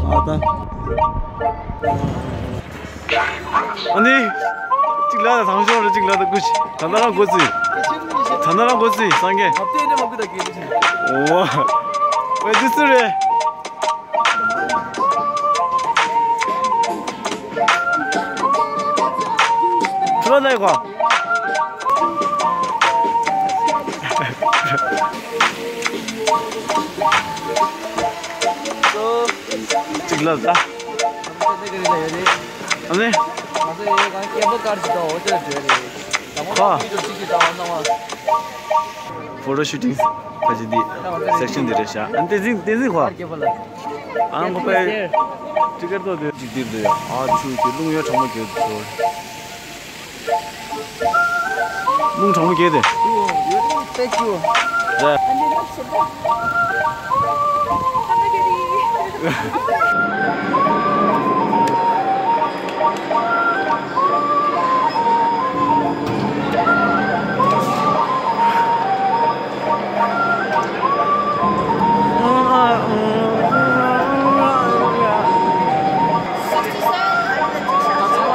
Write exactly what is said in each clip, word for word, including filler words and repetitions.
ཨ་ད། ཨ་ནི། གཅིག་ལ་དང་ཤོར་རེ་གཅིག་ལ་དང་ཀུ་ཤི། ད་ན་རང་གོ་ཚུལ། ད་ན་རང་གོ་ཚུལ་སངས་རྒྱས། ཨོ། ཨོ་དེ་སུ་རེད། ཁྱོད་ལ་ཡོད་ག་གཅིག་ལབ་ད། ཨ་ནི། ཁ། ཕོ་ཊོ་ཤུ་ཊིང་ཕ་ཅི་འདི་སེག་ཤན་འདི་རེད་ཤག་ཨ་ནི་བསྟན་འཛིན་བསྟན་འཛིན་ཁོ། ཨ་ཁོ་པའི་ཊི་ཀེ་ཊི་ཏོ་དེ་ཅིག་འདིར་འདུག་ཡ། ཨ་ཆུ་གི་རླུང་ཡོད་གྲང་མོ་གི་ཚོ། རླུང་གྲང་མོ་རྒྱས་ཏེ། རེད།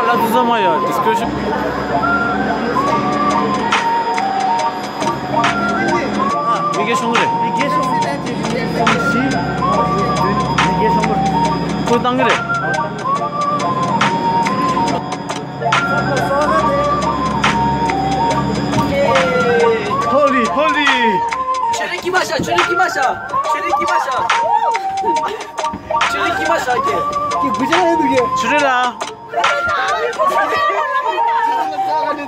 ལ་དུ་ཟ་མ་ཡ་ཌི་སི་ཀི་རིབ་ཤན། མི་སྒེར་ཤོང་གི་རེད། མི་སྒེར་ཤོང་གི་རེད། མི་སྒེར་ཤོང་གི་རེད། ཁོས་བཏང་གི་རེད། ཧོ་ལི་ཧོ་ལི། ཆུ་རེ་ཀི་མ་ཤ། ཆུ་རེ་ཀི་མ་ཤ། ཆུ་རེ་ཀི་མ་ཤ། ཆུ་རེ་ཀི་མ་ཤ་ཀེ། ཀེ་གུ་ཅ་ཡ་དུ་ཀེ། ཆུ་རེ་ར། འདི་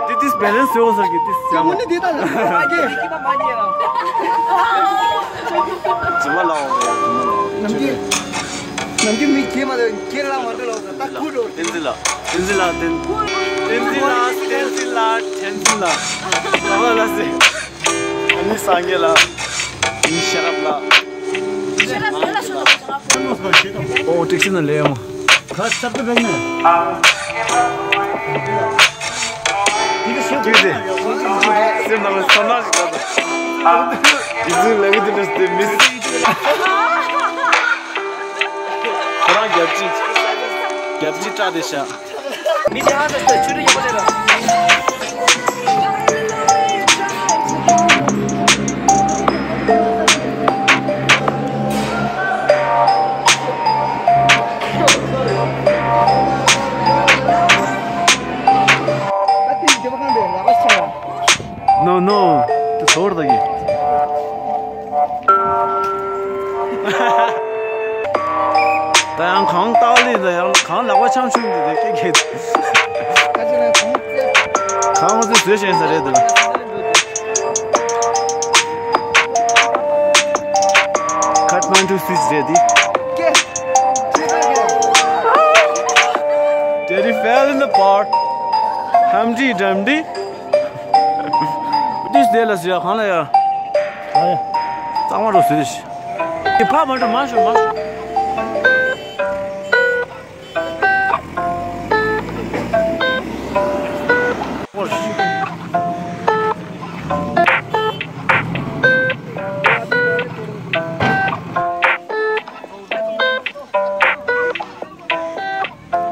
འདི་འདི་བེ་ལེན་སི་ཡོང་ས་གི་འདི་སི་ཡང་མོ་ནི་འདི་ལྟ་ལ་ཨ་ཀེ། ཛི་མ་ལ་འོང་རེད། ཛི་མ་ལ་འོང་། ནམ་རྒྱུན་ནམ་རྒྱུན་མི་ཁྱེད་མ་དང་ཁྱེད་ལ་མ་འགྲོ་ལ་ད་ཁུ་འགྲོ། བསྟན་འཛིན་ལགས། བསྟན་འཛིན་ལགས། བསྟན་བསྟན་འཛིན་ལགས། བསྟན་འཛིན་ལགས། བསྟན་འཛིན་ལགས། ལགས་ལགས་སེ། ཨ་ནི་སངས་རྒྱས་ལགས། ཨ་ནི་ཤེས་རབ་ལགས། ཨོ་ཊེག་སི་ནང་ལས་མོ། ཁ་གསར་དུ་བེག་ནས། ཁྱེད་ཀྱིས་སེམས་ནང་ལ་ཚོར་སྣང་ཞིག་ལབ་དང་། ཡིག་གཟུགས་ལབ་ཀྱི་འདུག་ལ་དེ་མི་སྲིད། ཁོ་རང་རྒྱབ་ཅི། རྒྱབ་ཅི་སྐྲག་བསྡད་ཤག་མི་དེ་ཧ་ས་ས་ཆུ་རུ་ཡག་པོ་ལས་ར། ནོ་ནོ། དེ་ཟོར་ད་གི། ད་ཡང་གང་ལྟག་ལི་ད་ཡང་གང་ལག་པ་འཆམ་ཆུང་འདི་དེ་སྐད་སྐད། གང་ང་ཚོས་བཟོས་བཞིན་ས་རེད་འདི་ལ། ཁ་ཐ་མན་ཌུ་སུ་ཝི་ཆི་རེད་འདི། Daddy fell in the pot. ཧམ་ཌི་ཌམ་ཌི། ཏིས་དེ་ལ་ཟེར་ཡ་གང་ལ་ཡ། གཙང་མ་རུ་ཟེར་ཞིག་དེ་ཕ་མ་འགྲོ་མ་ཤོར་མ་ཤོར།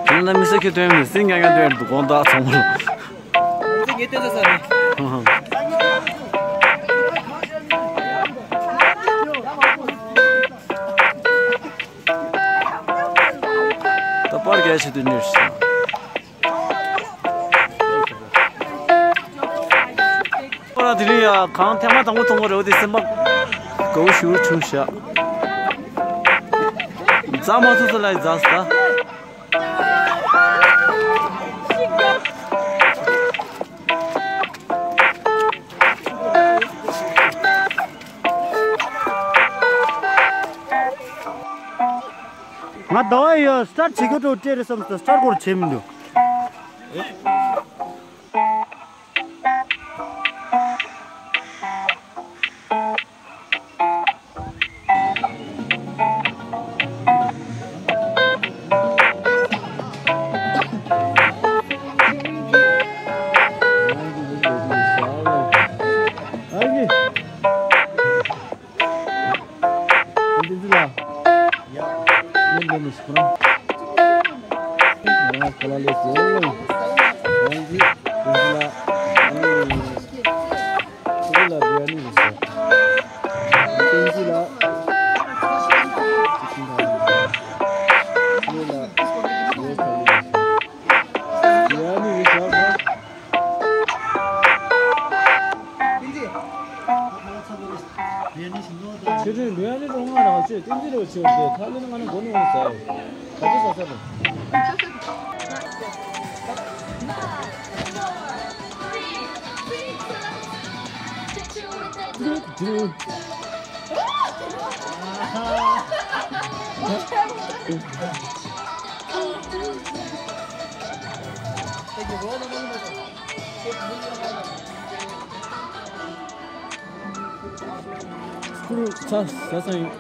དེ་ན་མི་ས་ཁྱེར་ཐོན་མི་སྲིད་ཀྱང་ཀྱང་ཐོན་འདུག་དགོང་དག་ཚང་མ། ང་ཚོ་ངེས་གཏན་ཚོད་ས་རེད། ད་པར་རྒྱག་བྱེད་དུས་ནས་ཤི། ཁོ་རང་དེ་རིང་ཡ་གང་ཐེངས་མ་དང་པོ་མཐོང་གི་རེད། འོ་དེ་སེམས་པ་དགའ་བོ་ཞེ་པོ་བྱུང་ཤག་རྫ་མ་ཚོ་ཚོ་ལ་རྫ་ས། ང་ཟླ་བ་ཡོད་སི་ཊར་བྱེད་རྒྱུ་འགྲོ་སྤྲད་རེད་བསམ་སོང་། སི་ཊར་སྐོར་བྱེད་མི་འདུག་ཁྱེད་ཚོས་ལུས་ཡང་ལས་རོགས་མ་རག་ཅེས་བསྟན་འཛིན་རོགས་ཆེ་བ་དེ་ཐ་ལེན་ང་ནི་མགོ་ནས་འོང་ཟེར། ག་ཚོད་ཟ་ས་རེད། སྐུ་རུ་ཚ་ས་ས་ཡིན།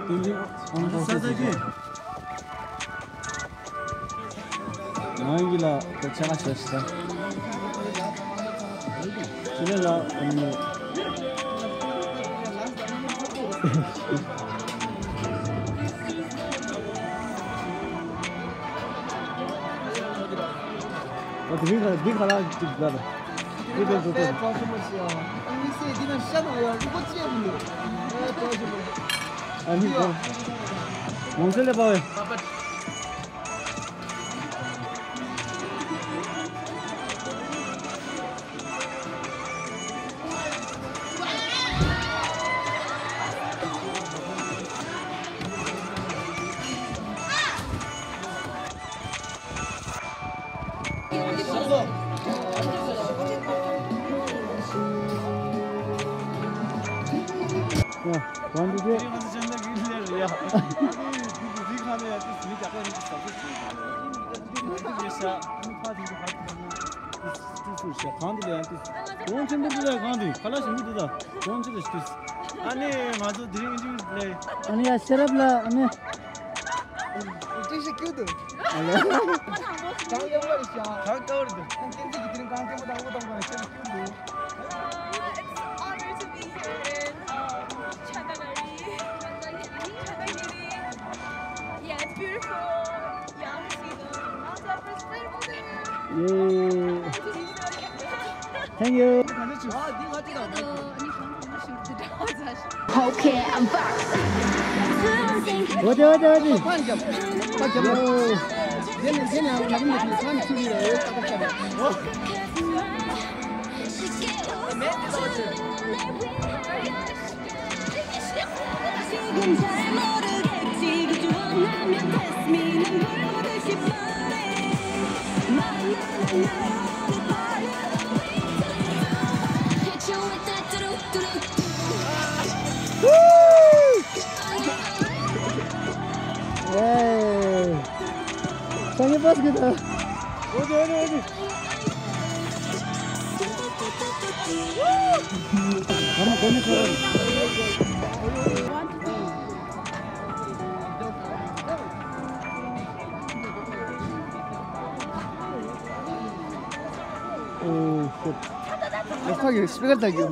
ཏིང་ཏིང་ཨང་ས་ས་ས་ས་ས། ང་ཡི་ལ་ཁོ་ཆ་ལ་ཤ་ཤ། ཆི་ལེ་ལ་ཨ་ནི། ཨ་དེ་རིང་ཁ་འདི་ཁ་ལག་ཅིག་ལ་ལ། འདི་དེ་ཚོ་དེ། ཨ་ནི་ཁོ་མོང་སེ་ལེ་པ་བས། ཨ་ནི་ང་ཚོ་དེ་རིང་ཨིན་ཇི་ལས། ཨ་ནི་ཡ་ཤེས་རབ་ལ་ཨ་ནི། ཏྲི་ཤི་ཀྱུ་དུ། ཨ་ལ། གང་ཡོད་པར་བྱ། གང་དཀའ་བར་འདུག་ཁོང་ཏིང་ཏིང་གི་དེ་རིང་གང་ཐེངས་པོ་དང་པོ་དང་པོ་ཤེས་ཀྱུ་དུ། Uh, it's honor to be here in um, Chandagiri. Chandagiri. Yeah, it's beautiful. Yeah, I'm seeing the mountain. It's beautiful there. Yay. Thank you. Okay, I'm back. 어디 어디 어디? Hey. Can you pass it? Okay, okay, okay. Come on, come on, come on. Oh, shit. Let's talk your speaker, thank you.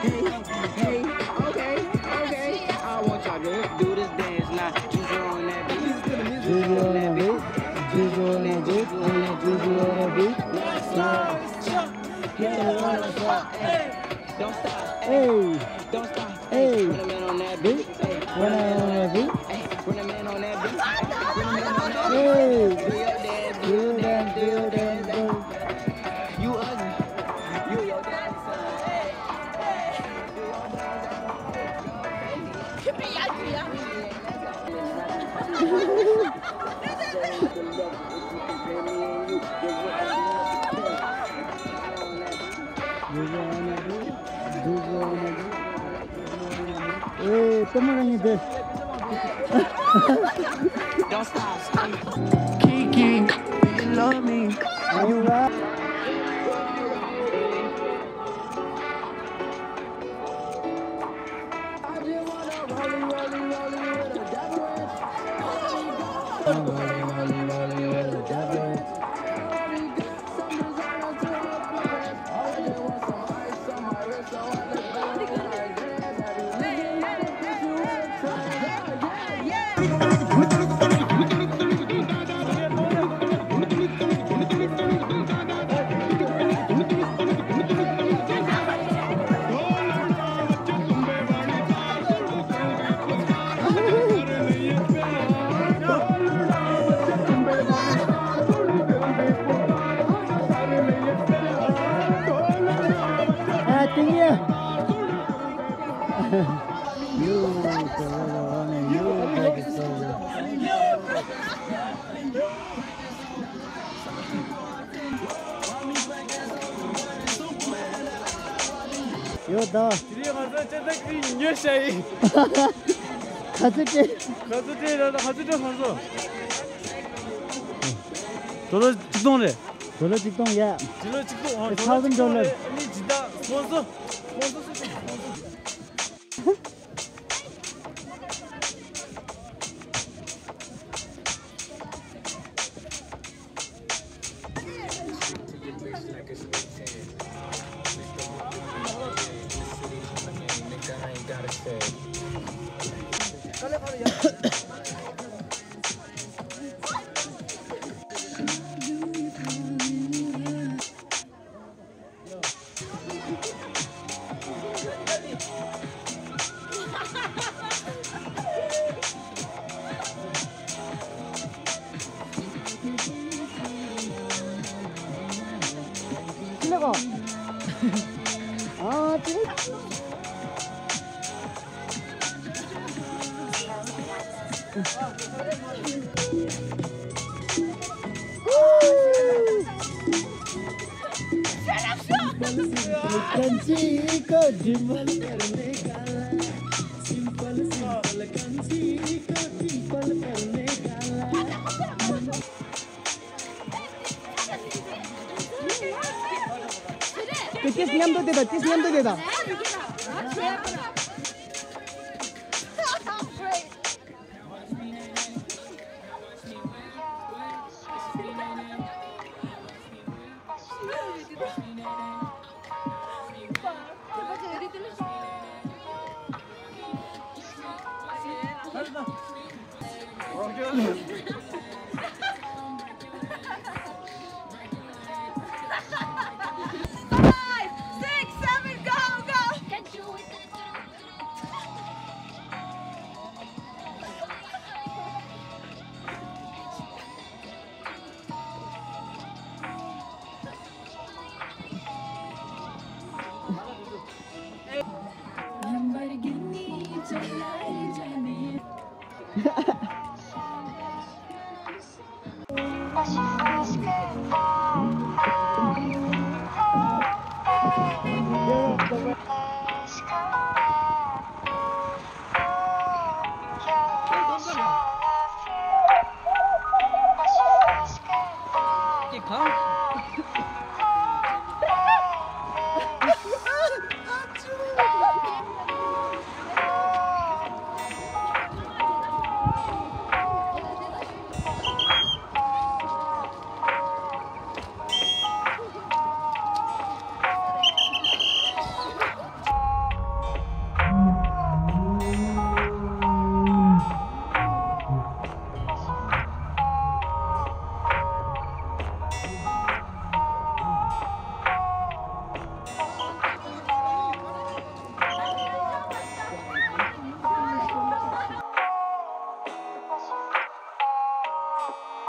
Hey, hey, okay, okay. I want y'all to do this dance now. Juju on that beat. Juju on that beat. Juju on that beat. Juju on that beat. Don't stop. Hey. Don't stop. Hey. Run a man on that beat. Hey. Run a man on that beat. Hey. Run a man on that beat. Run a man on that beat. Hey. Do your dance, do your dance, do your dance, do your dance. You ugly. You your daddy's son. Hey, come on, you there. Don't stop. Kiki, you love me. Are you right? ཡོད་ད། དེ་རིང་ང་ཚོ་ཅི་ལྟར་ཀྱིས་ཉོས་བྱ་ཡིན། ག་ཚོད་སྤྲད། ག་ཚོད་སྤྲད་ར་ད་ག་ཚོད་སྤྲད་ཧང་སོ། ཌོ་ལར་གཅིག་སྟོང་རེད། ཌོ་ལར་གཅིག་སྟོང་ཡ། ཌོ་ལར་གཅིག་སྟོང་ཨང་ཌོ་ལར་གཅིག་སྟོང་རེད། ཨ་ནི་ཇི་ལྟར་ཧང་སོ། ཧང་སོ་སུ་ཧང་སོ། དེ་ཏིས་མཉམ་དུ་དེ་དང་ཏིས་མཉམ་དུ་དེ་དང་།